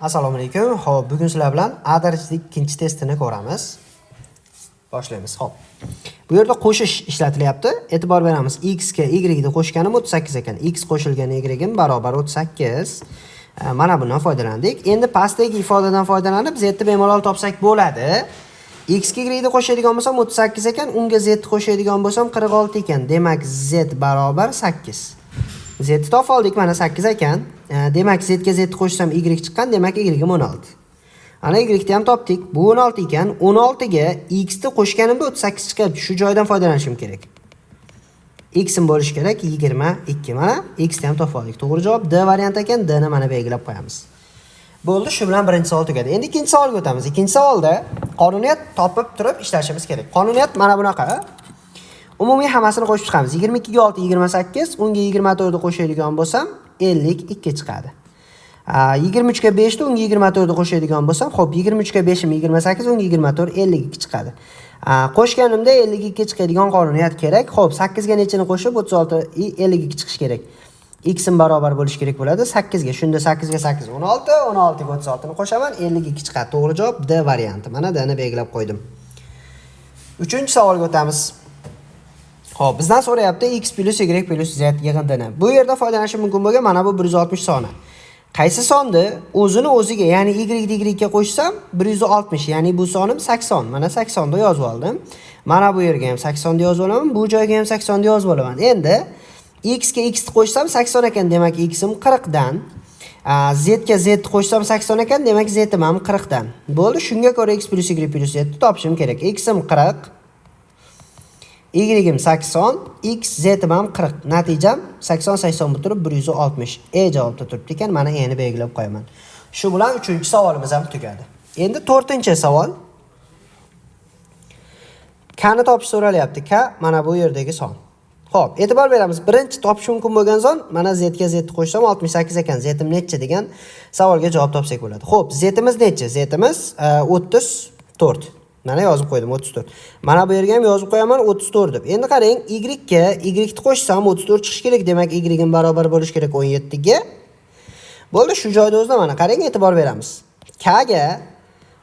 Assalomu alaykum. Xo'p, bugun sizlar bilan A darajadagi ikkinchi testini ko'ramiz. Boshlaymiz. Xo'p. Bu yerda qo'shish ishlatilyapti. E'tibor beramiz. X ga Y ni qo'shganim 38 ekan. X qo'shilgan Y barobar 38. Mana bundan foydalandik. Endi pastdagi ifodadan foydalanib Z ni bemalol topsak bo'ladi. X ga Y ni qo'shadigan bo'lsam 38 ekan, unga Z ni qo'shadigan bo'lsam 46 ekan. Demak, Z barobar 8. Z ni topib oldik, mana 8 ekan. Demak, Z ga Z ni qo'shsam Y chiqqan, demak Y 16. Ana Y ni ham topdik. Bu 16 ekan. 16 ga X ni qo'shganimda 38 chiqyapti. Shu joydan foydalanishim kerak. X im bo'lishi kerak 22. Mana X ni ham topib oldik. To'g'ri javob D varianti ekan. D ni mana belgilab qo'yamiz. Bo'ldi, shu bilan birinchi savol tugadi. Endi ikkinchi savolga o'tamiz. Ikkinchi savolda qonuniyat topib turib ishlashimiz kerak. Qonuniyat mana bunaqa. Umumiy hammasini qo'shib chiqamiz. 22 ga 6 28, unga 24 ni qo'shadigan bo'lsam 52 chiqadi. 23 ga 5 ni unga 24 ni qo'shadigan bo'lsam, xo'p, 23 ga 5 28, unga 24 52 chiqadi. Qo'shganimda 52 chiqadigan qonuniyat kerak. Xo'p, 8 ga nechini qo'shib 36 52 chiqishi kerak. X im barobar bo'lishi kerak bo'ladi 8 ga. Shunda 8 ga 8 16, 16 ga 36 ni qo'shaman, 52 chiqadi. To'g'ri javob D varianti. Mana D ni belgilab qo'ydim. Uchinchi savolga o'tamiz. Xo'p, bizdan so'rayapti x plus y plus z yig'indini. Bu yerda foydalanishim mumkin bo'lgan mana bu 160 soni. Qaysi sonni o'zini o'ziga, ya'ni y y ga qo'shsam 160, ya'ni bu sonim 80. Mana 80 da yozib oldim. Mana bu yerga ham 80 da yozib olaman, bu joyga ham 80 da yozib olaman. Endi x ga x ni qo'shsam 80 ekan, demak x im 40 dan. Z ga z ni qo'shsam 80 ekan, demak z im ham 40 dan. Bo'ldi, shunga ko'ra x plus y plus z ni topishim kerak. X im 40, Y im 80, x z im ham 40. Natijam 80 80 turib 160. E javobda turibdi ekan, mana E ni belgilab qo'yaman. Shu bilan uchinchi savolimiz ham tugadi. Endi to'rtinchi savol. K ni topish so'ralyapti. K mana bu yerdagi son. Xo'p, e'tibor beramiz. Birinchi topish mumkin bo'lgan son mana z ga z ni qo'shsam 68 ekan. Z im nechi degan savolga javob topsak bo'ladi. Xo'p, z imiz nechi? Z imiz 34. Mana yozib qo'ydim 34. Mana bu yerga ham yozib qo'yaman 34 deb. Endi qarang, y ga y ni qo'shsam 34 chiqishi kerak. Demak, y im barobar bo'lishi kerak 17 ga. Bo'ldi, shu joyda o'zida mana qarang, e'tibor beramiz. K ga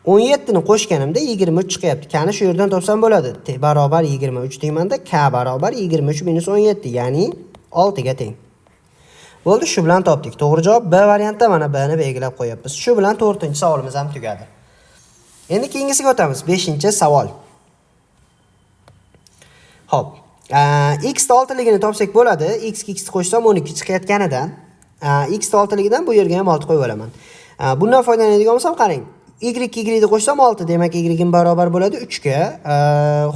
17 ni qo'shganimda 23 chiqyapti. K ni shu yerdan topsam bo'ladi. T barobar 23 deymanda, K barobar 23 minus 17, ya'ni 6 ga teng. Bo'ldi, shu bilan topdik. To'g'ri javob B variantda, mana B ni belgilab qo'yapmiz. Shu bilan 4-savolimiz ham tugadi. Endi keyingisiga o'tamiz. 5-savol. Xo'p, x ni 6 ligini topsak bo'ladi. X ga x ni qo'shsam 12 chiqayotganidan, x ni 6 ligidan bu yerga ham 6 qo'yib olaman. Bundan foydalanadigan bo'lsam, qarang. Y ga y ni qo'shsam 6, demak y im barobar bo'ladi 3 ga.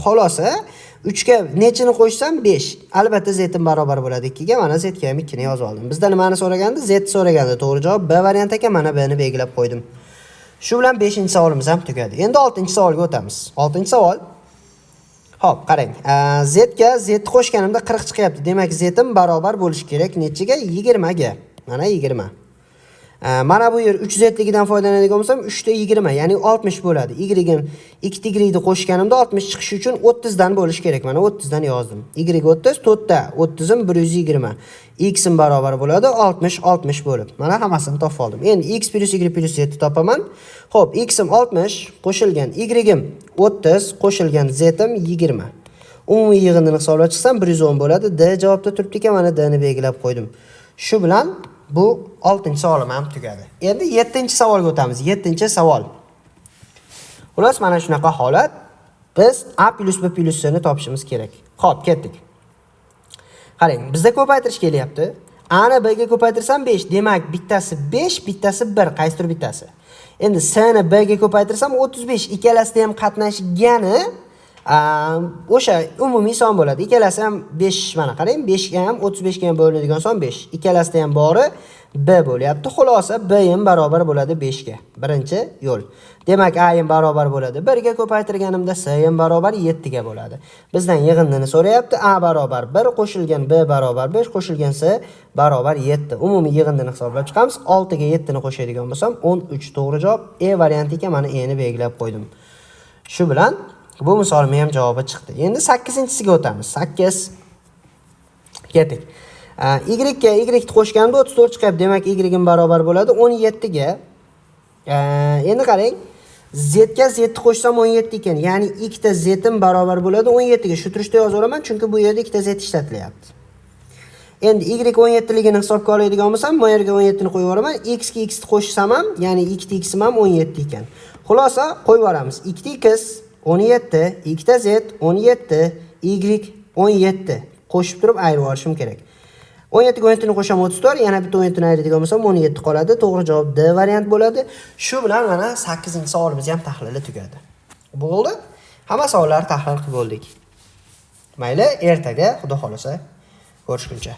Xulosa 3 ga nechini qo'shsam 5. Albatta z im barobar bo'ladi 2 ga. Mana z ga ham 2 ni yozib oldim. Bizda nimani so'ragandi? Z so'ragandi. To'g'ri javob B varianti ekan. Mana B ni belgilab qo'ydim. Shu bilan 5-savolimiz ham tugadi. Endi 6-savolga o'tamiz. 6-savol. Xo'p, qarang. Z ga z ni qo'shganimda 40 chiqyapti. Demak, z im barobar bo'lishi kerak nechiga? 20 ga. Mana 20. Mana bu yer 3 z ligidan foydalanadigan bo'lsam 3 ta 20, ya'ni 60 bo'ladi. Y im 2 ta y ni qo'shganimda 60 chiqishi uchun 30 dan bo'lishi kerak. Mana 30 dan yozdim. Y 30, 4 ta 30 im 120. X im barobar bo'ladi 60 60 bo'lib. Mana hammasini topib oldim. Endi x plus y plus z ni topaman. Xo'p, x im 60 qo'shilgan y im 30 qo'shilgan z im 20. Umumiy yig'indini hisoblab chiqsam 110 bo'ladi. D javobda turibdi ekan, mana D ni belgilab qo'ydim. Shu bilan bu 6-savolim ham tugadi. Endi 7-savolga o'tamiz. 7-savol. Xullas, mana shunaqa holat. Biz A plus B plus C ni topishimiz kerak. Xo'p, ketdik. Qarang, bizda ko'paytirish kelyapti. A ni B ga ko'paytirsam 5, demak bittasi 5, bittasi 1, qaysidir bittasi. Endi C ni B ga ko'paytirsam 35, ikkalasida ham qatnashgani o'sha umumiy son bo'ladi. Ikkalasi ham 5, mana qarang, 5 ga ham 35 ga ham bo'linadigan son 5. Ikkalasida ham bori B bo'lyapti. Xulosa B ham barobar bo'ladi 5 ga. Birinchi yo'l. Demak, A ham barobar bo'ladi 1 ga ko'paytirganimda C ham barobar 7 ga bo'ladi. Bizdan yig'indini so'rayapti. A barobar 1 qo'shilgan B barobar 5 qo'shilgan C barobar 7. Umumiy yig'indini hisoblab chiqamiz. 6 ga 7 ni qo'shadigan bo'lsam 13 to'g'ri javob E varianti ekan. Mana E ni belgilab qo'ydim. Shu bilan bu misolimning ham javobi chiqdi. Endi 8-chisiga o'tamiz. 8. Ketdik. Y ga y ni qo'shganimda 34 chiqyapti. Demak, y im barobar bo'ladi 17 ga. Endi qarang, z ga z ni qo'shsam 17 ekan. Ya'ni ikkita z im barobar bo'ladi 17 ga. Shu turishda yozaveraman, chunki bu yerda ikkita z ishlatilyapti. Endi y 17 ligini hisobga oladigan bo'lsam, bu yerga 17 ni qo'yib yuboraman. X ga x ni qo'shsam ham, ya'ni ikkita x im ham 17 ekan. Xulosa qo'yib yuboramiz. Ikkita x 17, ikkita z 17, y 17. Qo'shib turib ayirib yuborishim kerak. 17 ga 17 ni qo'sham 34, yana bitta 17 ni ayiradigan bo'lsam 17 qoladi. To'g'ri javob D variant bo'ladi. Shu bilan mana 8-savolimiz ham tahlili tugadi. Bo'ldi. Hamma savollarni tahlil qilib bo'ldik. Mayli, ertaga Xudo xolasa ko'rishguncha.